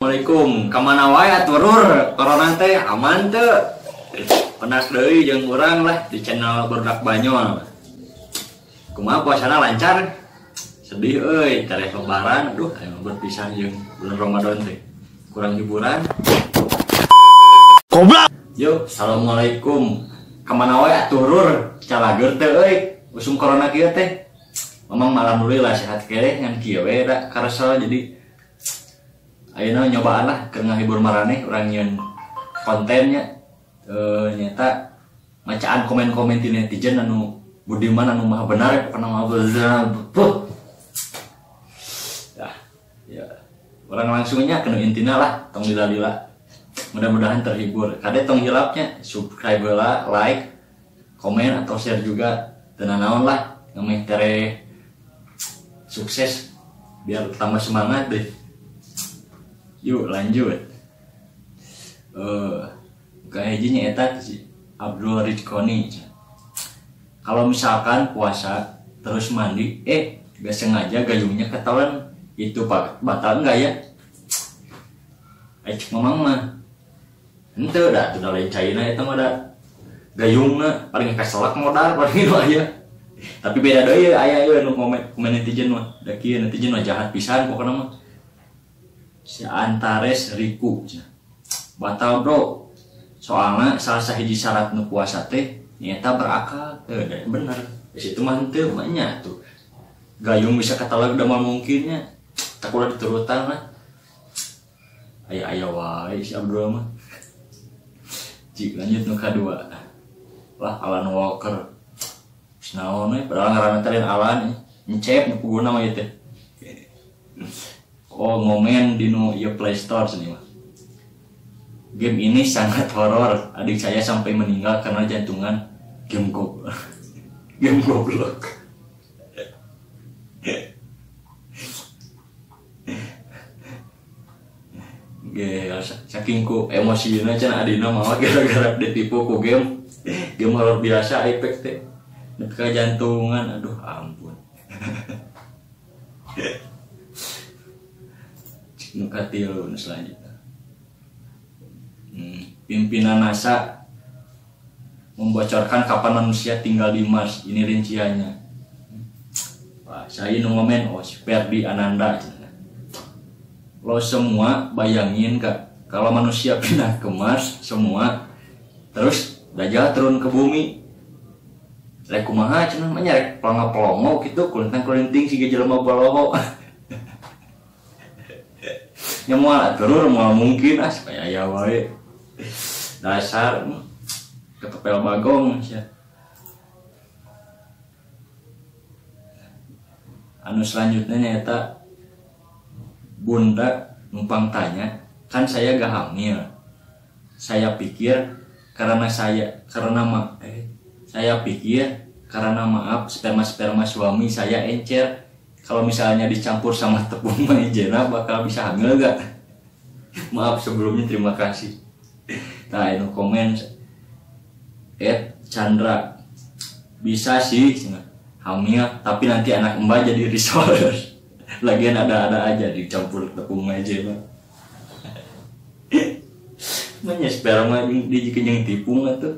Assalamualaikum. Kamana wae atuh lur? Corona teh aman teu? Penak deui jeung urang lah di channel Barudak Banyol. Kumaha puasana lancar? Sedih euy, tereh lebaran, aduh aya berpisah jeung bulan Ramadan teh. Kurang hiburan. Goblok. Yo, assalamualaikum. Kamana wae atuh lur? Calageur teh euy, usum corona kieu teh. Memang alhamdulillah sehat keneh ngan kieu we da karesel jadi ayeuna nyobaan lah keur ngahibur maraneh urang nyieun kontennya nyata macaan komen-komen ti netizen anu budiman anu maha benar pokona maha bener. Ya, ya. Urang langsungnya kena intina lah tong lila-lila. Mudah-mudahan terhibur. Kade tong hilapnya subscribe lah, like, komen atau share juga. Teu nanaon lah ngemeh tere sukses biar tambah semangat deh. Yuk lanjut. Kayak eta si Abdul Rizkoni. Kalau misalkan puasa terus mandi, gak sengaja gayungnya ketelan, itu pak batal enggak ya? Cek mamang mah. Henteu dah, tuh lain caina eta mah da gayungna paling kaselak modal paling itu aya. Tapi beda deui aya ieu nu komen netizen mah. Da kieu netizen mah jahat pisan pokona mah. Si Antares Riku batal bro, soalnya salah sahiji syarat nu puasa teh nyata berakal teh bener di situ mah henteu mah nya tuh gayung bisa katalag da mah mungkinnya tak ulah diturutan lah aya-aya wae si Abdul mah. Cik lanjut nu kadua lah Alan Walker naon we padahal ngaranna teh lain Alan encep nu puguna mah ieu teh. Oh ngomen di nu ieu Play Store sini mah. Game ini sangat horor. Adik saya sampai meninggal karena jantungan game goblok. Game goblok. Ge saking ku emosina cenah adina mawa gara-gara ditipu ku game. Game horor biasa iPad teh. Nepi ka jantungan, aduh ampun. Nu katilu nu selanjutnya. Pimpinan NASA membocorkan kapan manusia tinggal di Mars. Ini rinciannya. Wah, saya nu ngomen oh si Ferdi Ananda. Lo semua bayangin kak, kalau manusia pindah ke Mars semua, terus Dajjal turun ke bumi. Rek kumaha cenah mah nya rek pelongo-pelongo kitu, kulintang-kulinting siga jelema baloho. Nya moal atuh moal mungkin ah supaya aya wae. Dasar ketepel bagong sia. Anu selanjutnya nyaeta bunda numpang tanya, kan saya gak hamil. Saya pikir karena saya pikir karena maaf sperma-sperma suami saya encer. Kalau misalnya dicampur sama tepung maizena bakal bisa hamil gak? Maaf sebelumnya terima kasih. Nah, ini komen Chandra bisa sih hamil tapi nanti anak mbak jadi risol. Lagian ada-ada aja dicampur tepung maizena. Manya sperma di jeung tipung atuh.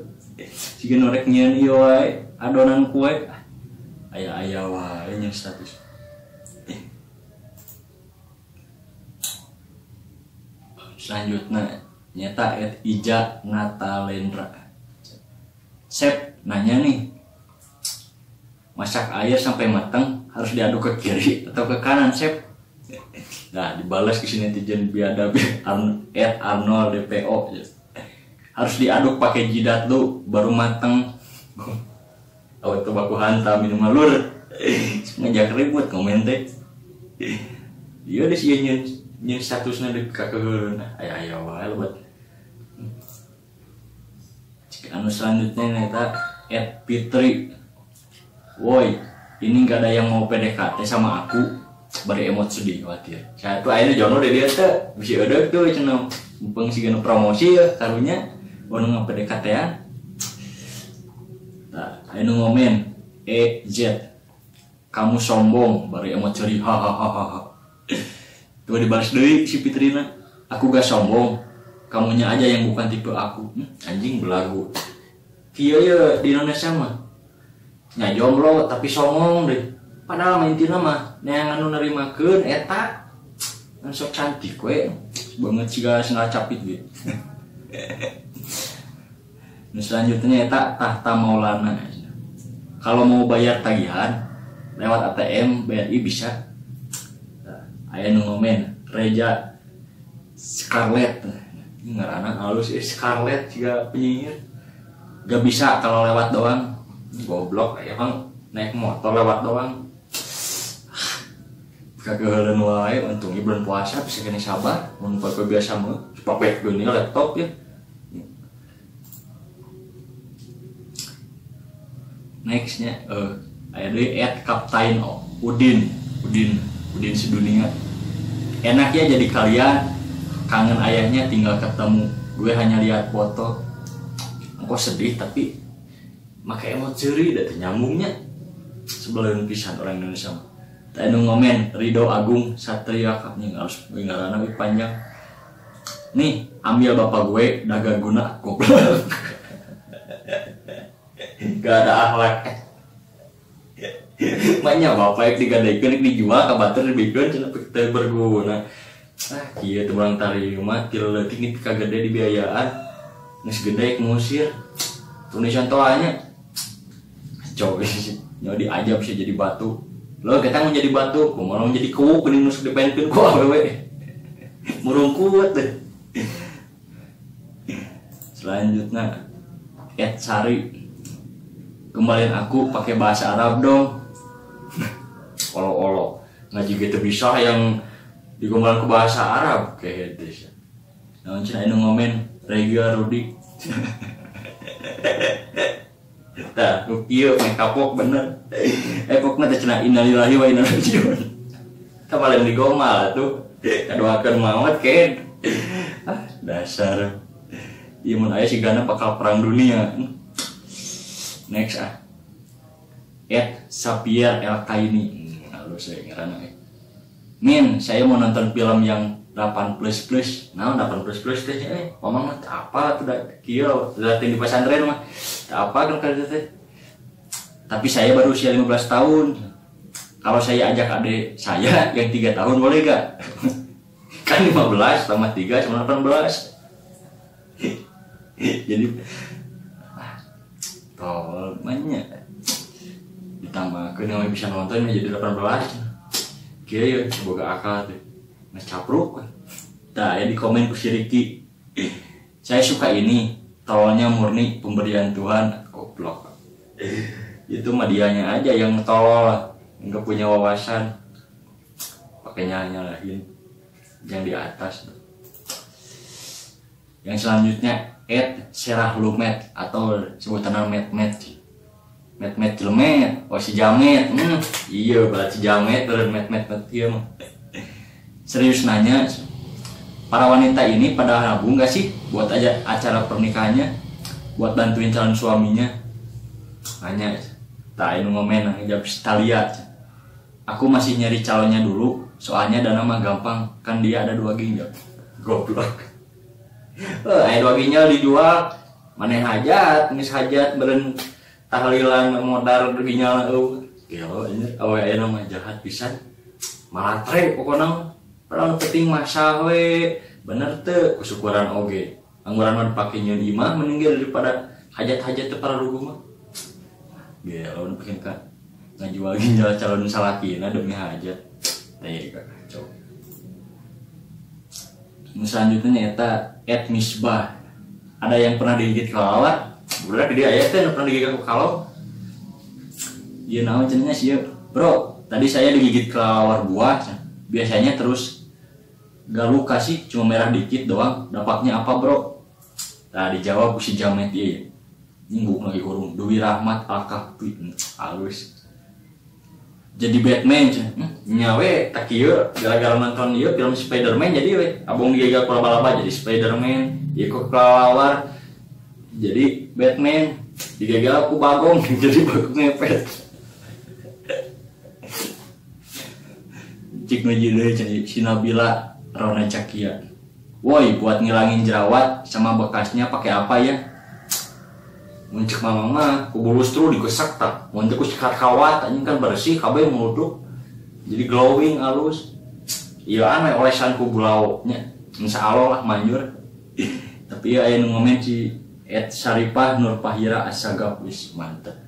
Siga nu rek nyieun ieu wae adonan kue. Aya-aya wae nya status. Selanjutnya nyata Ija Natalendra. Sep nanya nih, masak air sampai matang harus diaduk ke kiri atau ke kanan Sep? Nah dibalas ke sini netizen biadab @Arnold DPO. Harus diaduk pakai jidat lu baru matang. Oh itu baku hantam minum lur. Ngajak ribut komen teh. Iya deh sih nyen statusnya di kakeheun aya aya wae lebat. Cik anu selanjutnya neta @Fitri. Woi, ini enggak ada yang mau PDKT sama aku. Bari emot sedih khawatir. Saya tuh ayeuna jono deh dia teh bisi eudeuk tuh cenah mumpung siga nu promosi ya karunya ono nga-PDKT-an. Nah, ayeuna ngomen EZ kamu sombong bari emot sedih hahaha. Tuh dibalas deui si Fitrina. Aku gak sombong, kamunya aja yang bukan tipe aku. Anjing belagu. Kieu ye di Indonesia mah. Nya jomblo tapi songong deh. Padahal mah intina mah neangan nu nerimakeun eta. Kan sok cantik we. Banget siga sendal capit ge. Nu selanjutnya eta Tahta Maulana. Kalau mau bayar tagihan lewat ATM BRI bisa. Aya nu ngomen Reja Scarlett, ini ngaranna halus Scarlett juga penyihir. Gak bisa kalau lewat doang. Goblok, emang naik motor lewat doang. Kageuheuleun wae, untungnya bulan puasa bisa kena sabar. Mun poe biasa mah papek geuning laptop ya. Nextnya, aya deui @Kaptain Udin, Udin sedunia. Enak ya jadi kalian. Kangen ayahnya tinggal ketemu, gue hanya lihat foto. Engkau sedih tapi make emot seuri da teu nyambungnya. Sebelum pisan orang Indonesia mah. Tah anu ngomen Ridho Agung Satria kapnya harus ngaranna we panjang. Nih, ambil bapak gue dagang guna goblok. Gak ada akhlak. Maknya bapak yang digadekeun dijual ka batur dibikeun cenah teu berguna. Ah, kieu teh urang tarima ti leutik nepi ka gede dibiayaan. Geus gede ngusir. Tuh contohnya. Coba nyawa diajab bisa jadi batu. Lo kita mau jadi batu, kumaha mau jadi kuuk geuning nu sok dipenkeun ku awewe. Murungkut deh. Selanjutnya Ed Sari. Kembalian aku pakai bahasa Arab dong. Olo-olo. Ngaji gitu bisa yang digombalan ke bahasa Arab kayak gitu. Naon cenah anu ngomen Rega Rudi. Tah, nu kieu meh kapok bener. Pokna teh cenah innalillahi wa inna ilaihi rajiun. Tah paling digomal tuh. Kadoakeun maot ken. Ah, dasar. Ieu mun aya sigana bakal perang dunia. Next ah. @Xavier El Kaini. Halus we ngaranna. Min, saya mau nonton film yang 8++. Nah, 8++ teh mamang mah apa tuh kieu latihan di pesantren mah. Apa kan kali teh. Tapi saya baru usia 15 tahun. Kalau saya ajak adik saya yang 3 tahun boleh gak? Kan 15 tambah 3 sama 18. Jadi tol banyak. Ditambah ke yang bisa nonton jadi 18. Kieu ya boga akal teh. Mas capruk. Tah ya di komen ku si Riki. Saya suka ini, tololnya murni pemberian Tuhan. Goblok. Itu mah dianya aja yang tolol, nggak punya wawasan. Pakai nyalahin yang di atas. Yang selanjutnya @serahlumet atau sebutannya met-met. Met-met jelmet, oh si jamet. Iya berarti si jamet beureun met-met ieu mah. Serius nanya, para wanita ini pada nabung gak sih buat aja acara pernikahannya, buat bantuin calon suaminya? Nanya, tak anu ngomen jawab Talia. Aku masih nyari calonnya dulu, soalnya dana mah gampang, kan dia ada 2 ginjal. Goblok. Aya 2 ginjal dijual, maneh hajat, geus hajat beureun tahlilan modar ginjal eueuh. Gelo anjir, awe aya mah jahat pisan. Malatre pokona. Padahal penting masa we, bener teu kusyukuran oge. Angguran mah dipake nyeun imah mending ge daripada hajat-hajat teu pararuguh mah. Gelo nu pengen ka ngajual ginjal calon salakina demi hajat. Teh kacau. Nu selanjutnya eta @misbah. Ada yang pernah digigit kelelawar? Budak di dia aya teh nu pernah digigit ku kalong. Ieu naon cenah sia? Bro, tadi saya digigit kelelawar buah. Biasanya terus gak luka sih, cuma merah dikit doang. Dampaknya apa bro? Nah dijawab si jamet ieu. Nyinggung lagi hurung Dwi Rahmat Al-Kahfi. Halus. Jadi Batman nyawe tak kieu gara-gara nonton ieu film Spiderman jadi we abong digagal ku laba-laba jadi Spiderman, ieu ku kelelawar jadi Batman, digagal ku bagong jadi bagong ngepet. Cik nu deui si Nabila Rona Cakia. Woi, buat ngilangin jerawat sama bekasnya pakai apa ya? Mun cek mama mah ku bulustru digesek tak. Mun teu ku sikat kawat anjing kan bersih kabeh muluduk. Jadi glowing halus. Ieu aneh olesan ku bulau nya. Insyaallah lah manjur. Tapi ya aya nu ngomen si @Saripah Nur Pahira Asagaf wis mantep.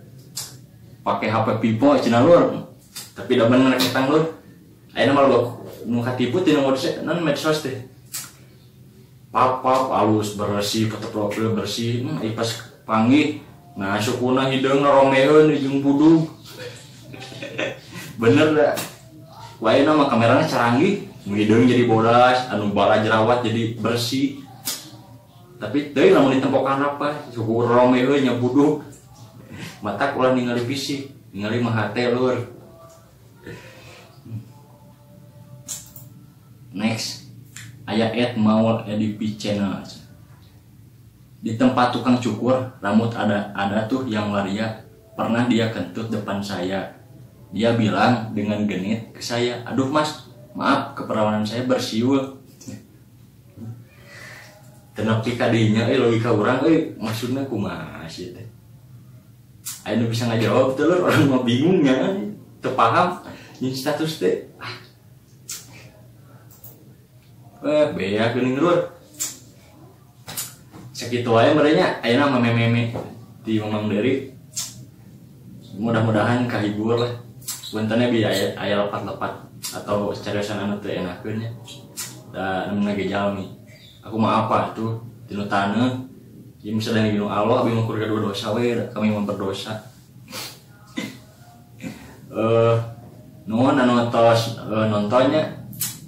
Pakai HP Vivo cenah lur. Tapi da bener ketang lur. Ayeuna mah loba nu katipu tina non medsos teh. Pap-pap alus bersih, foto profil bersih, pas panggih nah sukuna hideung romeun jeung budug. Bener da. Wae mah kamerana caranggih, hideung jadi bodas, anu bala jerawat jadi bersih. Tapi teuing lamun ditempokan apa, suku romeun nya budug. Mata ulah ningali fisik, ningali mah hate lur. Next, aya @maul edp channel. Di tempat tukang cukur rambut ada tuh yang waria. Pernah dia kentut depan saya. Dia bilang dengan genit ke saya, "Aduh mas, maaf keperawanan saya bersiul." Tenepi kadinya, logika orang, maksudnya kumaha sih teh. Ayo nu bisa ngajawab teh lur, orang mah bingungnya, teu paham jeung status teh. Bea geuning lur. Sakitu wae merenya ayeuna mah meme-meme di Mamang Dery. Mudah-mudahan kahibur lah. Puntennya bi aya lepat-lepat atau cariosan anu teu enakeun nya. Da namina ge jalmi. Aku mah apa tuh tinu taneuh. Ieu misalnya dinu Allah abi mah kur gaduh dosa we, kami mah berdosa. Nuhun anu tos nontonnya.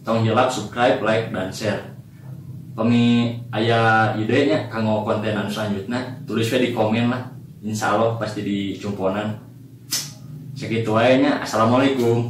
Tong hilap subscribe, like, dan share. Kami aya idenya kanggo konten anu selanjutnya, tulis we di komen lah. Insya Allah pasti dicumponan. Segitu wae nya. Assalamualaikum.